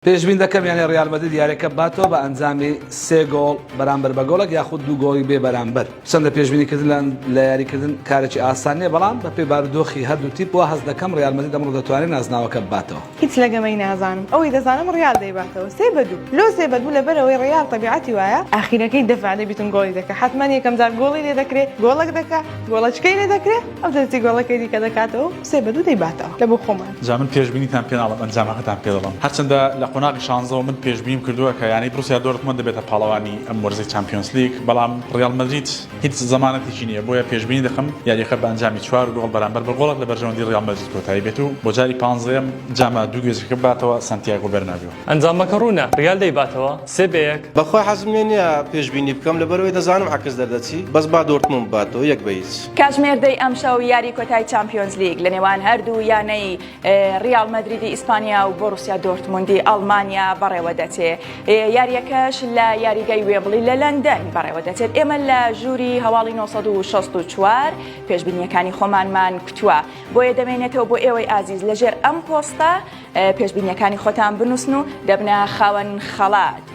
پێشبین دەکەم یانەی ڕیال مەدرید یاریەکە بباتەوە بە ئەنجامی سێ گۆڵ بەرامبەر بە گۆڵێک یاخود دوو گۆڵی بێ بەرامبەر. چەندە پێشبینی کردن لە لە یاریکردن کارێکی ئاسان نییە، بەڵام بەپێی بارودۆخی هەردوو تیپ وا هەست دەکەم ڕیال مەدرید ئەمڕۆ دەتوانێت نازناوەکە بباتەوە. هیچ لە گەمەی نازانم ئەوەی دەزانم ڕیال دەیباتەوە سێ بە دوو لۆ سێ بە دوو لەبەرئەوەی ڕیال تەبیعەتی وایە ئاخیرەکەی دەفع دەبیتن گۆڵی دەکا حەتمەن یەکەم جار گۆڵی لێ دەکرێ گۆڵەک دەکا گۆڵەچکەی لێ دەکرێ ئەوجا دەچی گۆڵەکەی دیکە دەکاتەوە و سێ بە دوو دەیباتەوە لە بۆ خۆمان. جا من پێشبینیتان پێ ناڵێم ئەنجامەکەتان پێ دەڵێم هەرچەندە لە قۆناغی شانزەوە من پێشبینیم کردووە کە یانەی بروسیا دۆرتمۆند دەبێتە پاڵەوانی ئەم وەرزەی چامپیۆنسلیگ بەڵام ڕیاڵ مەدرید هیچ زەمانەتێکی نییە بۆیە پێشبینی دەکەم یارییەکە بە ئەنجامی چوار گۆڵ بەرامبەر بە گۆڵێک لە بەرژەوەندی ڕیاڵ مەدرید کۆتایی بێت و بۆ جاری پانزەیەم جامە دوو گوێزەکە بباتەوە سانتیاگۆ بێرنابیۆ. ئەنجامەکە ڕوونە، ڕیال دەیباتەوە، سێ بە یەک. بەخوا حەزم لێ نیە پێشبینی بکەم لەبەرئەوەی دەزانم عەکس دەردەچی بەس با دۆرتموند بباتەوە یەک بە هیچ. کاتژمێر دەی ئەمشەو یاری کۆتای چامپیۆنزلیگ لە نێوان هەردوو یانەی ریال مەدریدی ئیسپانیا و بۆروسیا دۆرتموندی ئەڵمانیا بەڕێوەدەچێ. یارییەکەش لە یاریگای وێمبڵی لە لەندەن بەڕێوەدەچێت. ئێمە لە ژووری هەواڵی 964 پێشبینییەکانی خۆمانمان کوتووە. بۆیە دەمێنێتەوە بۆ ئێوەی ئازیز لەژێر ئەم پۆستە پێشبینییەکانی خۆتان بنووسن و دەبنە خاوەن خەڵات.